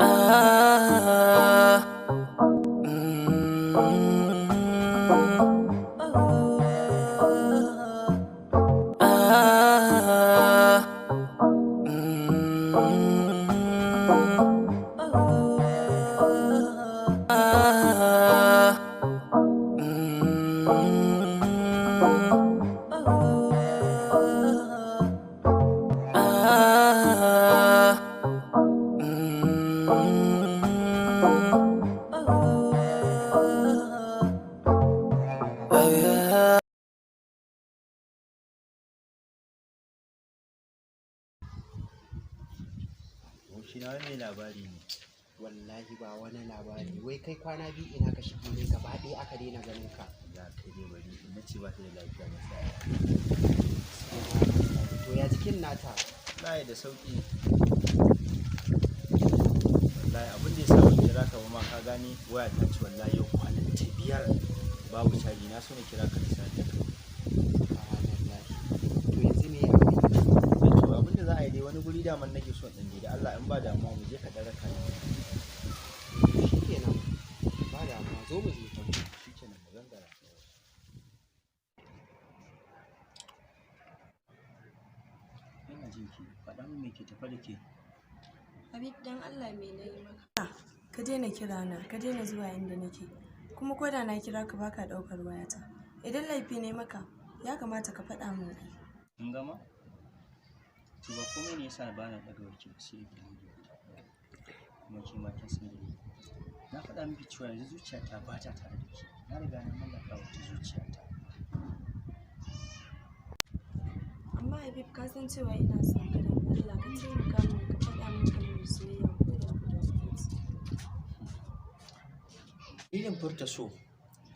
Ah, mm, ah, mm, ah, mm, ah, mm. Shi na wani labari ne? Wallahi ba wani labari. Wai kai, kwana biyu ina ka shige ne gaba ɗaya aka daina ganin ka? Ya kai dai bari, in na ce ba ta da lafiya na tsaya. To, ya jikin nata? Wallahi da sauki. Wallahi abin da ya sa ban kira ka ba ma, ka gane, waya ta ci. Wallahi yau kwanan ta 5 babu caji. Na so na kira ka da safe da kai. Subhanallahi. To, yanzu me ya abin? Sai to, abin da za a yi dai, wani guri daman nake so in je. Da Allah in ba damuwa mu je ka ɗan raka ni. Shikenan, ba damuwa, zo mu je. Shikenan, mu gangara. Ina jin ki, faɗa min me ke tafe da ke. Habib, dan Allah me na yi maka? Ka daina kira na, ka daina zuwa inda nake. Kuma ko da na kira ka, baka ɗaukar wayata. Idan laifi ne maka, ya kamata ka faɗa min ai. Kin gama? To, ba komai ne yasa ba na ɗaga wayarki ba sai dalili. Kuma ke ma kin san dalili. Na faɗa miki cewa yanzu zuciyata ba ta tare da ke. Na riga na mallaka wata zuciyata. Amma Habib, ka san cewa ina son ka. Dan Allah ka taimaka min ka faɗa min kalmar soyayya ko da guda ɗaya ce. Dalilin furta so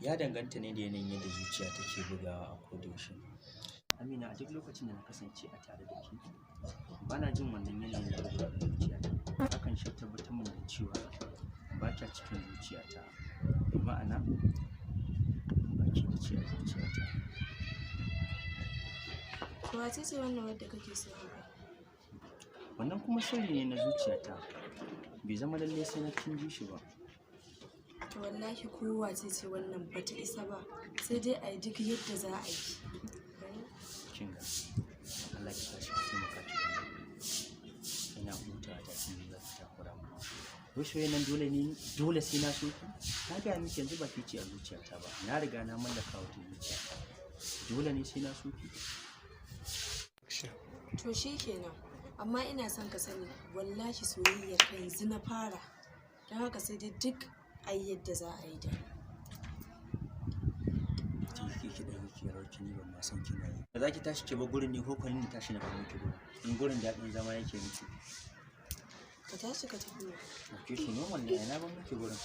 ya danganta ne da yanayin yadda zuciya take bugawa a kodayaushe. Amina, a duk lokacin da na kasance a tare da ke, ba na jin wannan yanayin da bugawar zuciyata. Hakan shi ya tabbatar min da cewa ba kya cikin zuciyata. Bi ma'ana, ba ke bace a zuciyata. To, wace ce wannan wadda kake so haka? Wannan kuma sirri ne na zuciyata. Bai zama lallai sai na kin ji shi ba. To, wallahi ko wace ce wannan, bata isa ba. Sai dai a yi duk yadda za a yi. Kin ga, Allah ki tashi ki taimaka ki bani. Ina hutawa ta kin zo za ki takura mun. Wai soyayyan nan dole ne, dole sai na so ki? Na gaya miki yanzu ba ke ce a zuciyata ba. Na riga na mallaka wata zuciyata. Dole ne sai na so ki? To shi kenan. Amma ina son ka sani, wallahi soyayyar ka yanzu na fara. Don haka sai dai duk a yi yadda za a yi da ni. Ki kike kiɗan kike rawar ki, ni ban ma san kina yi. Ba za ki tashi ki bar gurin ne ko ko ni na tashi na bar miki gurin? In gurin daɗin zama yake miki. Ka tashi ka tafi ne. Ok, to normal ne, ai na bar miki gurin.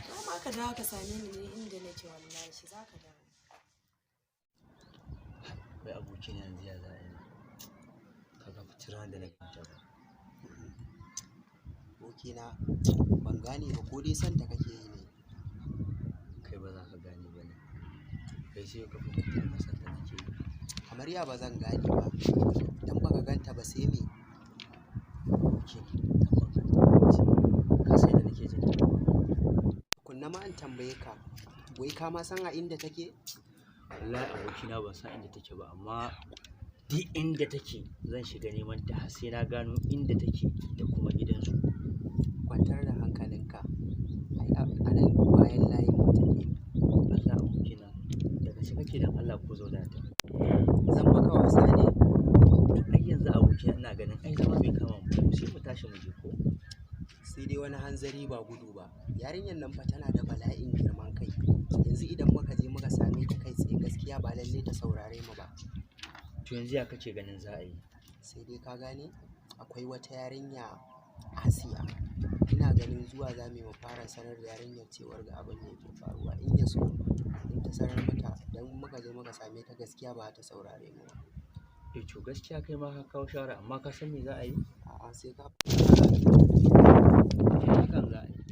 Za ma ka dawo ka same ni ne inda nake, wallahi za ka dawo. Wai abokina, yanzu ya za a yi? Ka ga fitiran da na ganta ba. Abokina, ban gane ba, ko dai son ta kake yi ne? Kai ba za ka gane ba ne. Kai sai ka fahimta masa da nake yi. Kamar ya ba zan gane ba? Dan baka ganta ba sai me? Aboki, dan ban ganta ba ce. Ka san yadda nake jin ta. Kunna ma an tambaye ka, wai ka ma san a inda take? Wallahi abokina, ban san inda take ba, amma duk inda take zan shiga neman ta har sai na gano inda take da kuma gidansu. Kwantar da hankalinka. Ai a nan bayan layin mu take. Allah abokina, da gaske kake dan Allah ko zauna ta? Zan maka wasa ne? To, ai yanzu abokina ina ganin ai zama bai kama mu, sai mu tashi mu je ko? Sai dai wani hanzari ba gudu ba. Yarinyar nan fa tana da bala'in girman kai. Yanzu idan muka je muka same ta kai tsaye, gaskiya ba lallai ta saurare mu ba. To, yanzu ya kace ganin za a yi? Sai dai ka gane, akwai wata yarinya Asiya. Ina ganin zuwa za mu yi mu fara sanar da yarinyar cewar ga abin da yake faruwa. In ya so in ta sanar mata, idan muka je muka same ta, gaskiya ba za ta saurare mu ba. Eh to, gaskiya kai ma ka kawo shawara, amma ka san me za a yi? A'a, sai ka Hakan za a yi.